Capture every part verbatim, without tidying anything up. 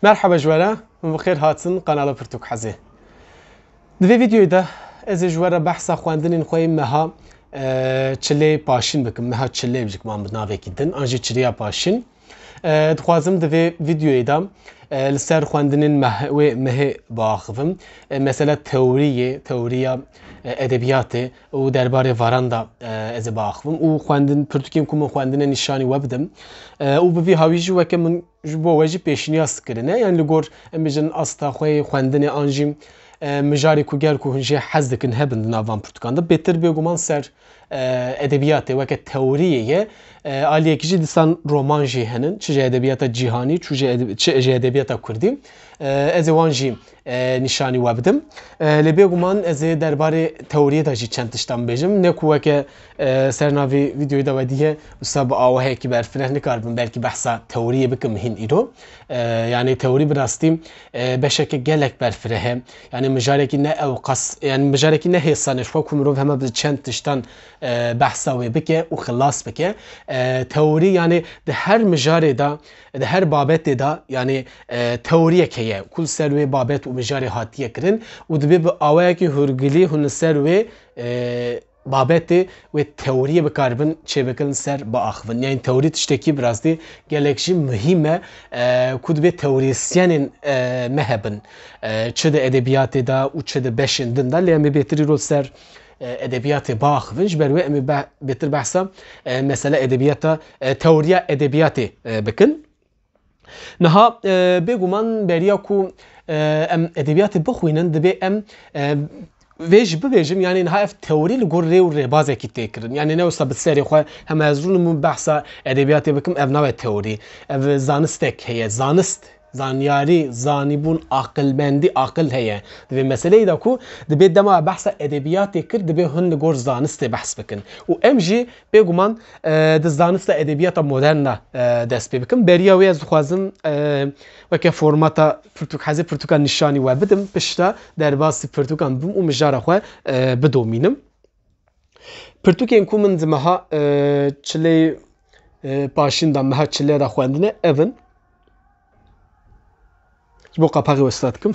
Merhaba ji we re, hûn bi xêr hatin kanala Pirtûk Hezê. Di vê vîdeoyê de ez ê ji we re behsa xwendinên xwe yê meha, e, çilê paşîn bikim, meha çilê ji man bi navekî din, an jî çiliya paşîn. E, dixwazim di vê vîdeoyê de, e, li ser xwendinên meh-, wê mehê biaxivim. E, mesela teoriyê, teoriya, e, edebiyatê û derbarê varan de, e, ez ê biaxivim û xwendin, pirtûkên ku min xwendine nîşanî we bidim. E, û bi vî hawî jî weke min ji bo we jî pêşniyaz kirine. Yanî li gor em bêjin asta xwe yê xwendinê an jî, e, mijarê ku ger ku hûn jê hez dikin hebin di nav van pirtûkan de. Bêtir bêguman ser, e, edebiyatê weke teoriyê ye. E, aliyekî jî dîsan roman jî henin. Çi ji edebiyata cîhanî, çi ji ede-, çi ji edebiyata kurdî. E, ez ê wan jî, e, nîşanî we bidim. E, lê bêguman ez ê derbarê teoriyê de jî çend tiştan bêjim. Ne ku weke, e, ser navê vîdeoyê de we dîye, wisa bi awahekî berfireh nikaribim belkî behsa teoriyê bikim hîn îro. E, yanî teorî bi rastî, e, beşeke gelek berfireh e. Yanî mijarekî ne ewqas, yanî mijarekî ne hêsan e ji xwe ku mirov hema bi çend tiştan, e, behsa wê bike û xilas bike. E, teorî yanî di her mijarê de, di her babetê de yanî, e, teoriyek heye ku li ser wê babet û mijarê hatiye kirin û dibê bi awayekî hûrgilî hûn li ser wê, e, babetê wê teoriyê bikaribin çêbikin ser biaxivin. Yanî teorî tiştekî bi rastî gelek jî muhîm e, e, ku dibê teorîsyenên, e, me hebin. E, çi di edebiyatê de û çi di beşên din de, lê em ê bêtir îro ser, e, edebiyatê biaxivin. Ji ber wê em ê be-, bêtir behsa, e, mesela edebiyata, e, teoriya edebiyatê, e, bikin. Niha, e, bêguman beriya ku, e, em edebiyatê bixwînin, dibê em, e, vê jî bibêjim, yanî niha ev teorî li gor rê û rêbazekî tê kirin. Yanî ne wisa bi serê xwe hema ez rûnim û behsa edebiyatê bikim, ev nabe teorî. Ev zanistek heye, zanist, zanyarî, zanîbûn, aqilmendî, aqil heye. Di vê meseleyê de ku dibê dema behsa edebiyatê kir, dibê hûn li gor zanistê behs bikin. Û em jî bêguman, e, di zanista edebiyata modern de, e, dest pê bikim. Beriya wê ez dixwazim, e, weke formata pirtûk hezê pirtûkan nîşanî we bidim. Pişta derbasî pirtûkan bim û mijara xwe, e, bidomînim. Pirtûkên ku min di meha, e, çilê, e, paşîn de, meha çilê de xwendine, ev in. Ji bo qapaxê westa dikim.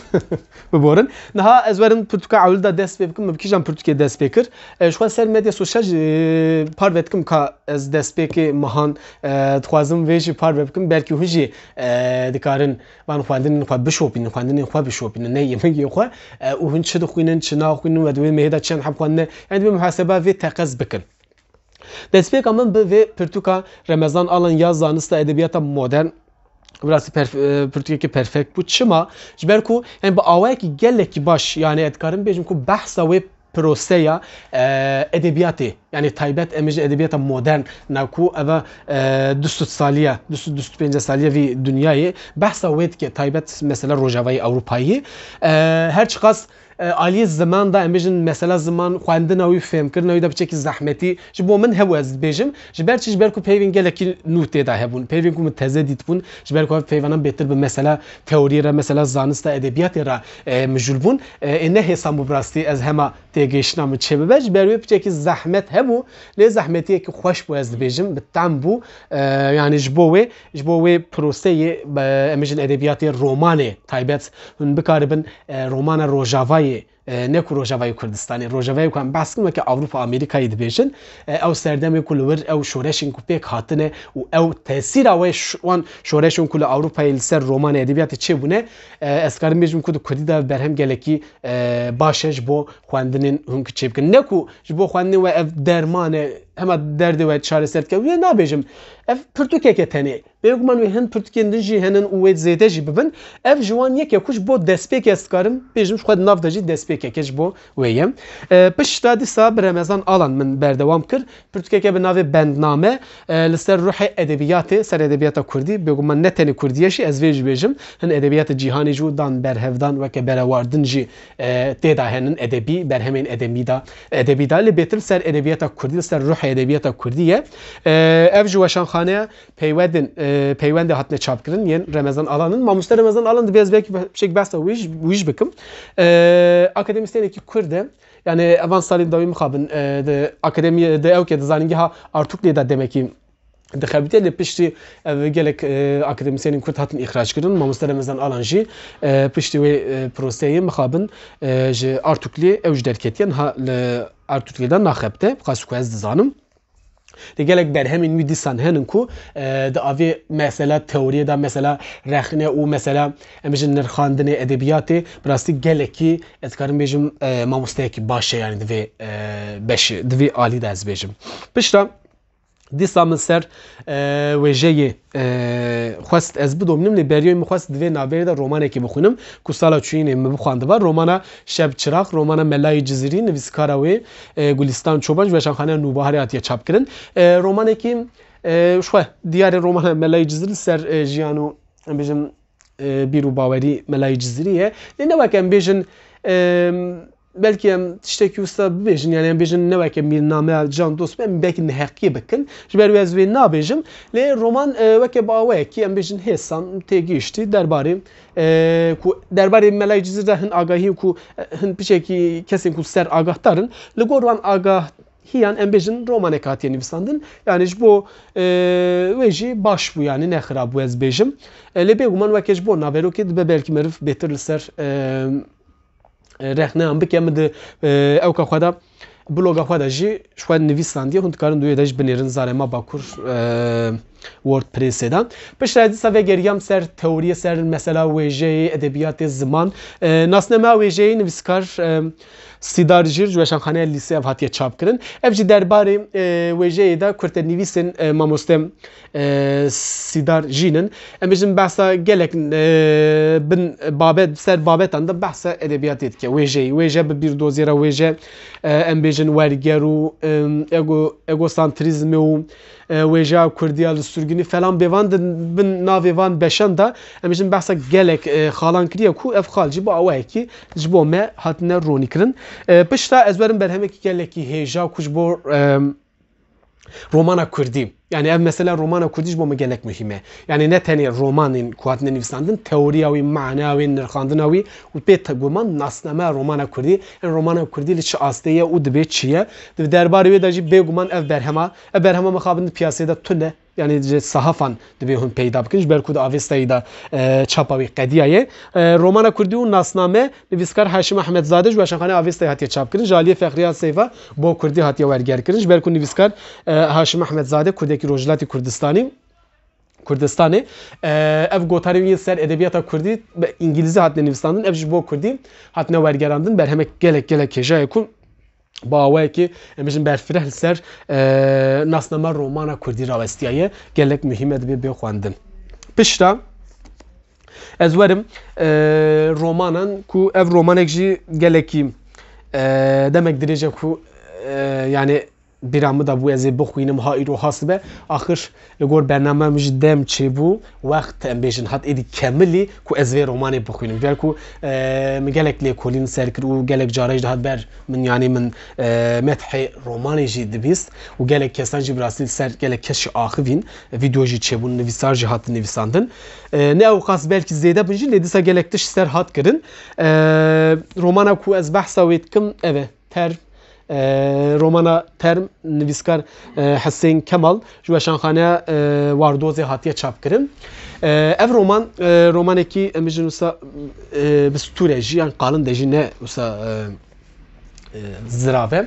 Biborin. Niha ez werim pirtûka ewil de dest pê bikim. Min bi kîjan pirtûkê dest pê kir? E, ji xwe ser medya sosyal jî, e, parve dikim ka ez destpêkê mehan, e, dixwazim vê jî parve bikim. Belkî hûn jî, e, dikarin van xwendinên xwe bişopînin, xwendinên xwe bişopînin, ne yemegê xwe. E, û hûn çi dixwînin, çi naxwînin we di wê mehê de çend heb xwendine. Yanî divê muhaseba vê teqez bikin. Destpêka min bi vê pirtûka Remezan Alan ya zanista edebiyata modern, bi rastî perf-, e, pirtûkekî perfekt bû. Çima? Ji ber ku em bi awayekî gelekî baş, yanî ez dikarim bêjim ku behsa wê proseya, e, edebiyatê, yanî taybet em ji edebiyata modern na ku eva, e, du sed saliye, du sed, du sed pêncî saliye vî dinyayê behsa wê dike, taybet mesela Rojavayê Ewropayê. E, her çiqas e, aliyê ziman de em bêjin mesela ziman xwendina wî, fêmkirina wî de piçekî zehmetî ji bo min hebû ez dibêjim. Ji ber çi? Ji ber ku peyvên gelekî nû tê de hebûn. Peyvên ku min teze dîtibûn. Ji ber ku ev peyvanan bêtir bi mesela teoriyê re, mesela zanista edebiyatê re, e, mijûl bûn. E, ê ne hêsan bû bi rastî ez hema têgihiştina min çê bibe. Ji ber wê piçekî zehmet hebû. Lê zehmetiyekî xweş bû ez dibêjim. Bi tem bû. E, yanî ji bo wê, ji bo wê proseyê, e, em bêjin edebiyatê romanê taybet hûn bikaribin e, romana Rojavayê, e, ne ku Rojavayê Kurdistanê, Rojavayê ku em behs kin weke Ewropa, Amerîkayê dibêjin, e, ew serdemê ku li wir ew şoreşên ku pêk hatine û ew tesîra wê ş-, wan şoreşên ku li Ewropayê li ser romanê edebiyatê çêbûne, e, ez karim bêjim ku di kurdî de ev berhem gelekî, e, baş e ji bo xwendinên hûn ku çêbikin. Ne ku ji bo xwendinê we ev derman e, hema derdê we çareser dike. Wê nabêjim. Ev pirtûkek e tenê. Bêguman wê hin pirtûkên din jî henin û wê zêde jî bibin. Ev ji wan yek e ku ji bo destpêkê ez dikarim bêjim, ji xwe di nav de jî destpêkeke ji bo wê ye. E, pişta dîsa bi Remezan Alan min berdewam kir. Pirtûkeke bi navê Bendname, e, li ser ruhê edebiyatê, ser edebiyata kurdî, bêguman ne tenê kurdî ye jî, ez vê jî bêjim, hin edebiyata cîhanê jî dan berhevdan weke berewardin jî, e, tê de henin edebî, berhemên edebî de, edebî de, lê bêtir li ser edebiyata kurdî, li ser ruhê edebiyata kurdî ye. E, ev ji weşanxaneya Peywendên, e, Peywendê hatine çapkirin, yên Remezan Alan in. Mamoste Remezan Alan, divê ez belkî be-, piçek behsa wî jî, wî jî bikim. E, akademîsyenekî Kurd e. Yanî evan salên dawî mixabin, e, di akademiyê, di ewkê, di zanîngeha Artukluê de demekî dixebitiye, lê piştî ev gelek, e, akademîsyenên Kurd hatin îxrac kirin. Mamoste Remezan Alan jî, e, piştî wê, e, proseyê mixabin, e, ji Artuklê ew ji derketiye, niha li Artuklê de naxebite, bi qas ku ez dizanim. Lê gelek berhemên wî dîsan henin ku, e, di avê mesela teoriyê de, mesela rexne û mesela, em bêjin, nirxandinê edebiyatê, bi rastî gelekî, ez dikarim bêjim, e, mamosteyekî baş e, yani di vê, e, beşê, di vê alî de ez bêjim. Piştre dîsa min ser, e, wêjeyê, e, xwest ez bidomînim, lê beriya wî min xwest di vê navberê de romanekê bixwînim, ku sala çûyînê min bixwandiba. Romana Şeb Çirax, romana Melayê Cizîrî, nivîskara wê, e, Gulîstan Çoban ji Weşanxaneya Nûbiharê hatiye çapkirin. E, romanekî, e, xwe diyar e, romana Melayê Cizîrî li ser, e, jiyan û, em bêjin, e, bîr û bawerî Melayê Cizîrî ye. Lê ne weke, em bêjin, e, belkî em tiştekî wisa bibêjin, yani em bêjin ne weke mîrnameya Can Dost be, em belkî neheqiyê bikin. Ji ber wê ez wê nabêjim. Lê roman, e, weke bi awayekî, em bêjin, hêsan têgihiştî derbarê, e, ku derbarê Melayê Cizîr de hin agahî ku, e, hin piçekî kesên ku ser agahdar in, li gor wan agahiyan, em bêjin, romanek hatiye nivîsandin. Yani ji bo, e, wê jî baş bû, yani ne xirab bû ez bêjim. E, lê bêguman weke ji bo naverokê dibe belkî meriv bêtir li ser, e, e, rexneyan bike. Min di, e, ewka xwe de, bloga xwe de jî ji xwe nivîsandiye. Hûn dikarin di wê de jî binêrin, Zarema Bakur, e, WordPressê de. Piştre dîsa vegeriyam ser teoriyê, ser mesela wêjeyê, edebiyatê, ziman. E, nasnameya wêjeyê nivîskar, e, Sîdar Jîr ji Weşanxaneya Lîsê ev hatiye çapkirin. Ev jî derbarê, e, wêjeyê de kurtenivîsên, e, mamoste, e, Sîdar Jîn in. Em bêjin behsa gelek, e, bin babet, ser babetan de behsa edebiyatê dike. Wêjeyî, wêje bi bîrdozê re, wêje, e, em bêjin werger û, e, ego-, egosantrîzmê û, e, wêjeya Kurdiya li sirgûnî falan bêvan di bin navê van beşan de, em bêjin behsa gelek, e, xalan kiriye ku ev xal jî bi awayekî ji bo me hatine ronîkirin. E, pişta ez werim berhemekî gelekî hêja ku ji bo, e, romana kurdî. Yani ev mesela romana kurdî ji bo me gelek muhîm e. Yani ne tenê romanên ku hatine nivîsandin, teoriya wî, maneya wî, nirxandina wî û pê te-, guman nasnameya romana kurdî. Yani romana kurdî li çi astê ye û dibe çi ye? Di derbarê wê de jî bêguman ev berhema, ev berhema mixabin di piyasê de tune. Yani ji sahafan dibê hûn peyda bikin. Ji ber ku di Avestayê de, e, çapa wî qediyaye. E, romana kurdî û nasname, nivîskar Haşim Ahmetzade ji Weşanxaneya Avestayê hatiye çapkirin. Ji aliyê Fexriya Seyfa bo kurdî hatiye wergerkirin. Ji ber ku nivîskar, e, Haşim Ahmetzade kurdekî Rojhilatê Kurdistanî, Kurdistanê, e, ev gotarên wî yên ser edebiyata kurdî bi îngilîzî hatine nivîsandin, ev ji bo kurdî hatine wergerandin. Berhemek gelek, gelek hêja ye ku bi awayekî, em bêjin, berfireh li ser, e, nasnama romana kurdî rawestiyaye, gelek muhîm e, dibê bê xwendin. Pişta ez werim, e, romanan ku ev romanek jî gelekî, e, demek dirêj e ku, e, yani bîra min de bû ez ê bixwînim, ha îro has dibe. Axir li gor bername min jî dem çêbû, wext, em bêjin, hat êdî kemilî ku ez vê romanê bixwînim. Ji ber ku, e, min gelek lêkolîn ser kir û gelek cara jî dihat ber min, yanî min, e, methê romanê jî dibîst û gelek kesan jî bi rastî li ser gelek kes jî axivîn, vîdeo jî çêbûn, nivîsar jî hatin nivîsandin. E, ne ew qas belkî zêde bin jî, lê dîsa gelek tişt ser hat kirin. E, romana ku ez behsa wê dikim, ev e. Term, e, romana Term, nivîskar, e, Hisên Kemal ji Weşanxaneya, e, Wardozê hatiye çapkirin. E, ev roman, e, romanekî em bêjin wisa, e, bi stûr e jî, yan qalin de jî ne wisa, e, e, zirav e.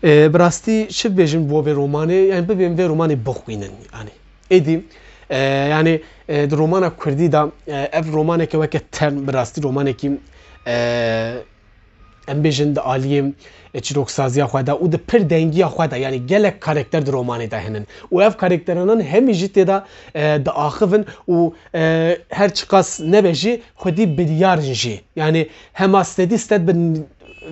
E, bi rastî çi bibêjin bo vê romanê, yani bibên vê romanê bixwînin, yani. Êdî, e, yani, e, di romana kurdî de, e, ev romaneke weke Term bi rastî romanekî, e, em bêjin di aliyê, e, çîroksaziya xwe de û di pirdengiya xwe de, yani gelek karakter di romanê de hene. Û ev karakteran hemî jî tê de, e, diaxivin û, e, her çiqas nebe jî xwedî biryar in jî. Yani hema stedî sted bi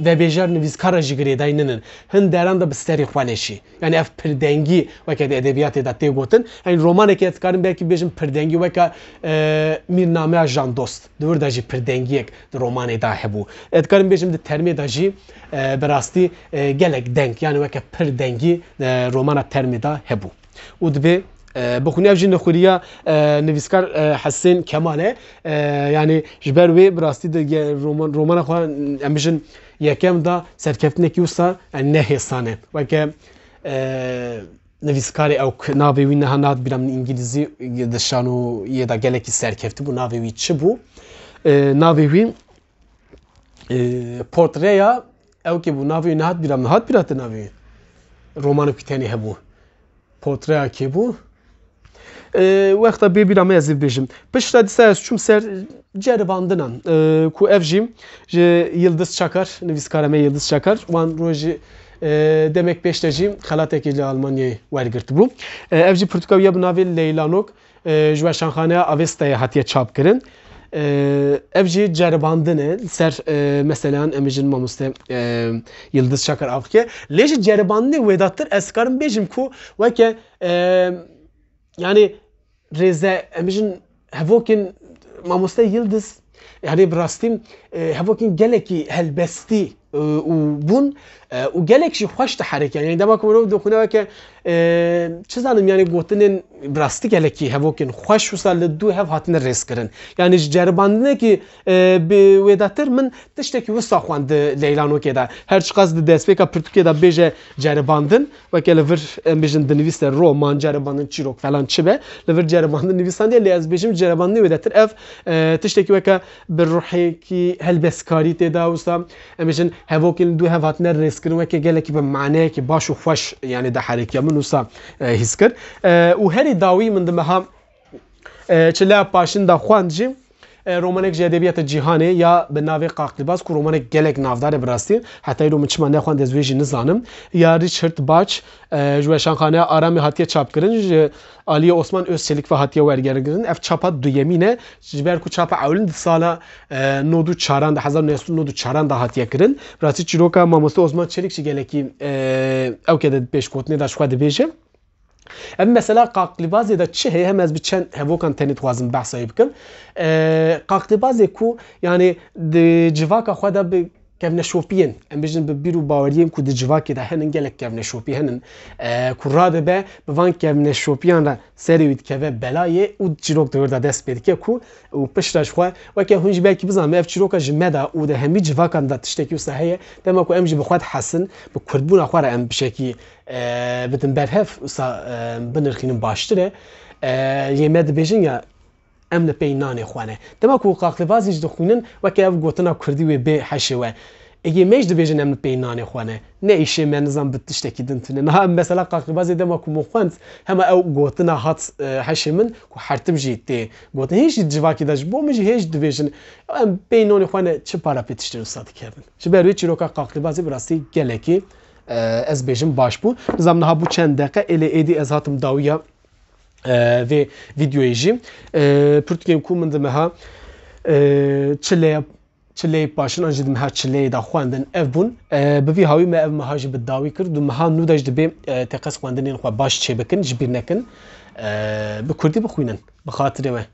vebêjer nivîskar re jî girêdayî nînin. Hin deran de bi serê xwe neşî. Yani ev pirdengî weke di edebiyatê de tê gotin. Yani romanekê ez dikarim belkî bêjim pirdengî weke, e, Mîrnameya Jan Dost. Di wir de jî pirdengiyek di romanê de hebû. Ez dikarim bêjim di Termê de jî, e, bi rastî, e, gelek deng, yani weke pirdengî, e, romana Termê de hebû. Û dibê, e, bixwîne ev jî nexwiriya, e, nivîskar, e, Hisên Kemal e. E, yani ji ber wê bi rastî di ge-, roman, romana xwe em bijin yekem de serkeftinekî wisa, yani ne hêsan e. Weke, e, nivîskarê ew k-, navê wî niha nehat bîra min, îngilîzî, di şanoyê de gelekî serkevtî bû. Navê wî çi bû? E, navê wî, e, Portreya ew kê bû, navê wî nehat bîra min. Hat bîra te navê wî? Romanokî tenê hebû. Portreya kê bû? E, wexta bê bîra me ez ê bêjim. Piştre dîsa ez çûm ser ceribandinan, e, ku ev jî ji Yildiz Çakar, nivîskara me Yildiz Çakar, wan rojî, e, demek pêş de jî xelatekê li Almanyayê wergirtibû. E, ev jî pirtûka wî ya bi navê Leylanok, e, ji Weşanxaneya Avestayê hatiye çapkirin. E, ev jî ceribandin e li ser, e, meseleyan em bêjin mamoste, e, Yildiz Çakar av dike. Lê ji ceribandinê wêdatir ez dikarim bêjim ku weke, e, yanî rêze, em bêjin hevokên mamoste Yildiz, yanî bi rastî, e, hevokên gelekî helbestî, e, û bûn, e, û gelek jî xweş diherike. Yanî dema ku mirov dixwîne weke, e, çi zanim, yanî gotinên bi rastî gelekî hevokên xweş wisa li dû hev hatine rêzkirin. Yanî ji ceribandinekî, e, bi wêdatir min tiştekî wisa xwend di Leylanokê de. Her çiqas di destpêka pirtûkê de bêje ceribandin, weke li vir, em bêjin, dinivîse roman, ceribandin, çîrok falan çi be, li vir ceribandin nivîsandiye, lê ez bêjim ceribandinê wêdetir ev, e, tiştekî weke bi ruhekî helbestkarî tê de wisa, em bêjin, hevokên li dû hev hatine rêzkirin, weke gelekî bi maneyekî baş û xweş, yanî diherekiya min wisa, e, hîs kir. E, û herî dawî min di meha, e, çile paşin de xwend jî, e, romanek ji edebiyata cîhanê ya bi navê Qaqlîbaz, ku romanek gelek navdar e bi rastî, heta îro min çima nexwend ez wê jî nizanim, ya Richard Bach, e, ji Weşanxaneya Aramê hatiye çapkirin, ji aliyê Osman Özçelik ve hatiye wergergirin. Ev çapa duyemîn e, ji ber ku çapa ewilin di sala, e, nod û çaran de, hezar û neh sed û nod û çaran de hatiye kirin. Bi rastî çîroka mamoste Osman Çelik jî gelekî, e, ew kê de pêşgotinê de ji xwe dibêje. Ev mesela Qaqlîbazê de çi heye, hem ez bi çend hevokan tenê dixwazim behsa wê bikim. E, Qaqlîbazê ku, yanî, di civaka xwe de bi kevneşopiyên, em bêjin bi bîr û baweriyên ku di civakê de henin, gelek kevneşopî henin, e, ku radibe bi van kevneşopiyan re serê wî dikeve belayê û çîrok di wir de dest pê dike ku û piştre ji xwe, weke hûn jî belkî bizanin, ev çîroka ji me de û di hemî civakan de tiştekî wisa heye, dema ku em jî bi xwe dihesin, bi kurdbûna xwe re em bişekî, e, bidin berhev, wisa, e, binirxînin baştir e. E, yê me dibêjin ya, em li pey nanê xwe ne. Dema ku Qaqlîbazî jî dixwînin, weke ev gotina kurdî wê bê heşê we. Ê yê me jî dibêjin em li pey nanê xwe ne. Ne îşê me nizam bi tiştekî din tune. Niha em mesela Qaqlîbazê dema ku min xwend, hema ew gotina hat, e, heşê min ku hertim jî tê gotin. Hê jî civakî de ji bo min jî hê jî dibêjin, em pey nanê xwe ne, çi para pê tiştên wisa dikevin. Ji ber wê çîroka Qaqlîbazê bi rastî gelekî, e, ez bêjim baş bû. Nizam niha bû çend deqe, ê lê êdî ez hatim dawiya, e, vê vîdeoyê jî. E, pirtûkên ku min di meha, e, çilê, çileyê paşin an jî di meha çileyê de xwendin ev bûn. E, bi vî hawî me ev meha jî bi dawî kir. Di meha nû de jî dibê, e, teqez xwendinên xwe baş çêbikin, ji bîr nekin. E, bi kurdî bixwînin, bi xatirê we.